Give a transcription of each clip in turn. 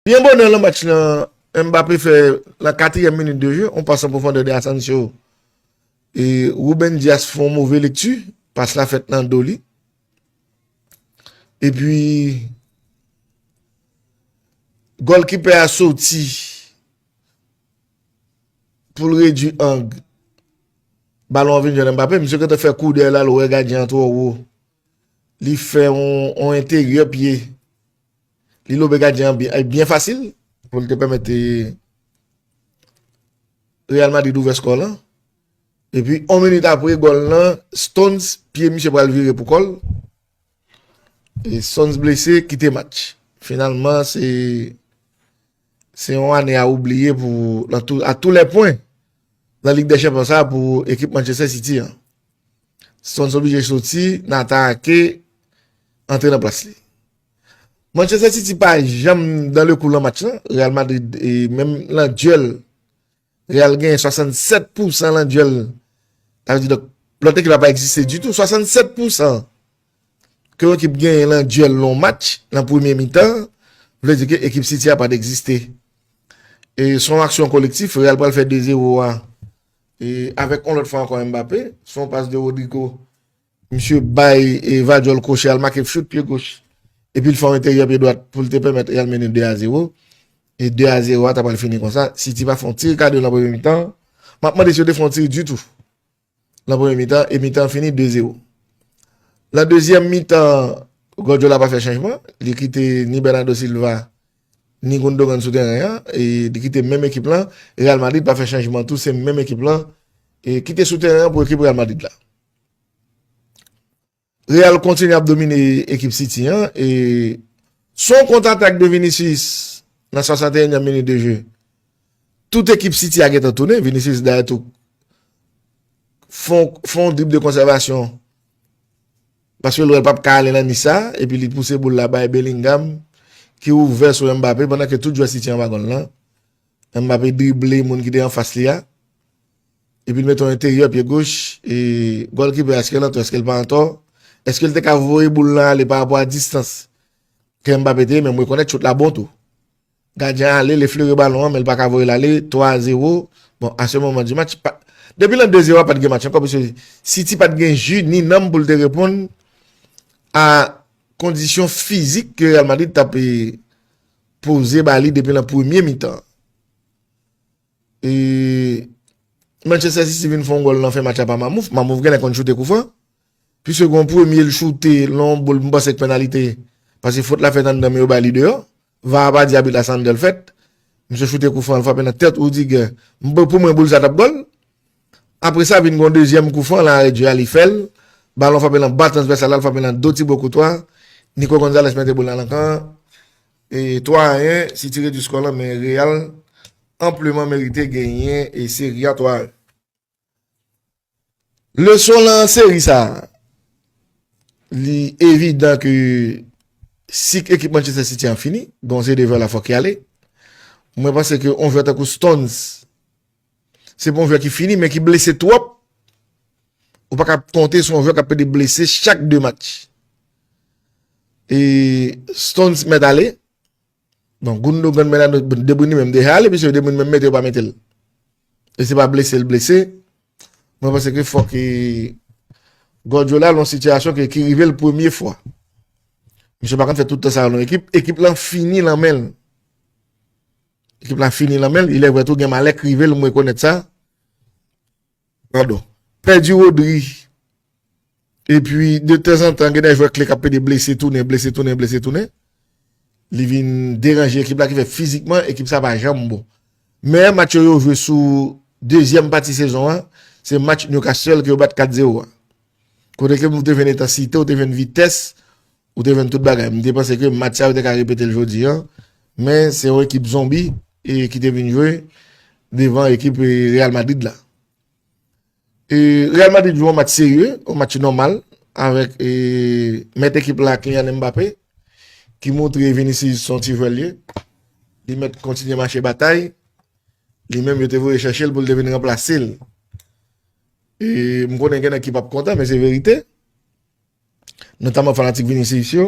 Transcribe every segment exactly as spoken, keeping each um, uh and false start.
Byen bonè nan match lan, Mbappé fè, nan katriyèm minit de jeu, yon pas an pwofondè de Asensio. E Ruben Dias fè yon move lekti, pas la fèt nan do li. Epi, gòlkipè a soti pou l redui ang. Balon an vin jwenn Mbappé, misye gentan fè kou dèyè l al, wè gadyen an twò wo. Li fè yon, yon enteryè pye. Li lobe gadyen an byen, eh, byen fasil pou l te pèmèt, eh, Real Madrid ouvè skò lan. Epi, yon minit apre gòl lan, Stones, pye misye pral vire pou kò l. E Stones blese, kite match. Finalman, se, se yon ane a oubliye pou, dans tout, à tous les points, nan Lig dè Chanpyon sa a pou ekip Manchester City an. Stones oblije soti, nan atake, antre nan plas li. Manchester City pa janm dans le coup nan match lan. Real Madrid, e menm nan dyèl, Real genyen swasannsèt pousan nan dyèl. Sa vle di, donk, lòt ekip la pa egziste ditou. Swasannsèt pousan ke yon ekip genyen nan dyèl nan yon match, nan premye mitan, vle di ke ekip City a pa t egziste. E se yon aksyon kolektif, Real pral fè de zewo a. E avèk yon lòt fwa ankò Mbappé, se yon pas de Rodrygo. Misye bay, e, Vardiol kwoche, al make chout pye goch. Epi l fè yon enteryè pye dwat pou l te pèmèt Real mennen de a zewo. E de a zewo a ta pral fini konsa. City pa fè yon ti kadre nan premye mitan. M ap mande si yo te fè yon ti ditou nan premye mitan, e mitan an fini de zewo. Nan dezyèm mitan, Guardiola pa fè chanjman. Li kite ni Bernardo Silva, ni Gundogan sou teren an. E li kite menm ekip lan. Real Madrid pa fè chanjman tou, se menm ekip lan, e ki te sou teren an pou ekip Real Madrid la. Real kontinye ap domine ekip City an. E se yon kontratak de Vinicius nan swasanteyinyèm minit de jeu. Tout ekip City a gentan tounen. Vinicius dayè tou fè yon, fè yon drib de konsèvasyon. Paske l wè l p ap ka ale nan nich sa. Epi li pouse boul la bay Bellingham, ki ouvè sou Mbappé, pandan ke tout jwè City an pa gonn lan. Mbappé drible moun ki te anfas li a. Epi l mete yon enteryè pye goch. E gòlkipè, èske l antò, èske l pa antò? Èske l te ka voye boul lan ale pa rapò a distans ke Mbappé te ye? Men m rekonèt chout la bon tou. Gadyen an ale, l eflere balon an, men l pa ka voye l ale. Twa a zewo. Bon, à ce moment du match, pa, depi nan de zewo a, pa t gen match ankò, paske City pa t gen ji ni nanm pou l te reponn a kondisyon fizik ke Real Madrid t ap, e, poze ba li depi nan premye mitan. E Manchester City vin fè yon gòl nan fen match la pa Mamouf. Mamouf genlè konn choute kou fran. Piske gen yon premye l choute, l yon boul, m panse k penalite. Paske fot la fèt anndan, men yo ba li deyò. Va a pa di abit la se anndan l fèt. Misye choute kou fran, l frape nan tèt Rudiger. M, pou mwen, boul sa t ap gòl. Apre sa, vin gen yon dezyèm kou fran, lan arè djè a, li fè l. Balon frape nan ba transvèsal la, l frape nan do Thibaut Courtois. Nico Gonzalez mete boul lan nan kan. E twa a yen, City redui skò lan, men Real anpleman merite genyen e seri a twa a yen. Leson lan seri sa a, li evidan ke sik ekip Manchester City an fini, bon, se devè la fòk ki ale. Mwen panse ke yon jwè tankou Stones, se pa yon jwè ki fini, men ki blese twòp. Ou pa ka konte sou yon jwè k ap pede blese chak de match. E Stones mèt ale. Bon, Gundogan, men la, De Bruyne menm deja ale, piske De Bruyne menm mete, yo pa mete l. E se pa blese l blese. Mwen panse ke fòk, e, Guardiola lan yon sitiyasyon ke, ki rive l premye fwa. Misye pa konn fè tout tan sa nan ekip. Ekip lan fini lan men l. Ekip la fini lan men l. Ilèvrè tou, gen malè k rive l, m rekonèt sa. Padon. Pèdi Rodri. Epi, de tanzantan, gen de jwè kle k ap pede blese tounen, blese tounen, blese tounen. Li vin deranje ekip la, ki fè fizikman, ekip sa pa janm bon. Meyè match yo, yo jwe sou dezyèm pati sezon an, se match Newcastle ke yo bat kat zewo a. Kote ke m te jwenn entansite, ou te jwenn vitès, ou te jwenn tout bagay. M te panse ke match sa yo te ka repete l jodi an, men se yon ekip zonbi e ki te vin jwe devan ekip, e, Real Madrid la. E Real Madrid jwe yon match serye, yon match nòmal, avèk, e, mèt ekip la, Kylian Mbappé, ki montre Vinicius se yon ti jwè l ye. Li mèt kontinye mache batay. Li menm, yo te voye chèche l pou l te vin ranplase l. E m konnen gen nèg ki p ap kontan, men se verite. Notaman fanatik Vinicius yo.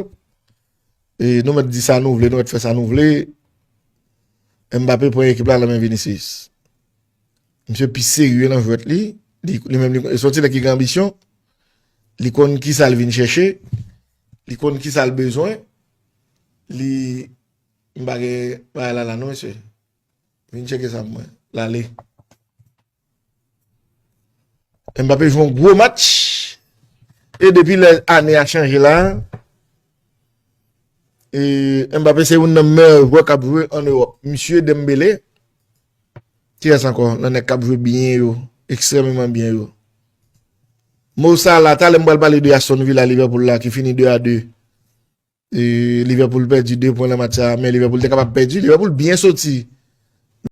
E nou mèt di sa nou vle, nou mèt fè sa nou vle. Mbappé pran ekip la nan men Vinicius. Misye pi serye nan jwèt li. Li, li menm, li, se yon ti nèg ki gen anbisyon. Li konn ki sa l vin chèche. Li konn ki sa l bezwen. Li, m pa gen bagay la la non, mesye. Vin tcheke sa pou mwen. L ale. Mbappé jwe yon gwo match. E depi lè ane a chanje la, e Mbappé se youn nan meyè jwè k ap jwe an Ewòp. Misye Dembélé. Kiyès ankò nan nèg k ap jwe byen yo, ekstrèmeman byen yo? Mo Salah, talè m pral pale de Aston Villa Liverpool la ki fini de a de. E Liverpool pèdi de pwen nan match sa, men Liverpool te kapab pèdi. Liverpool byen soti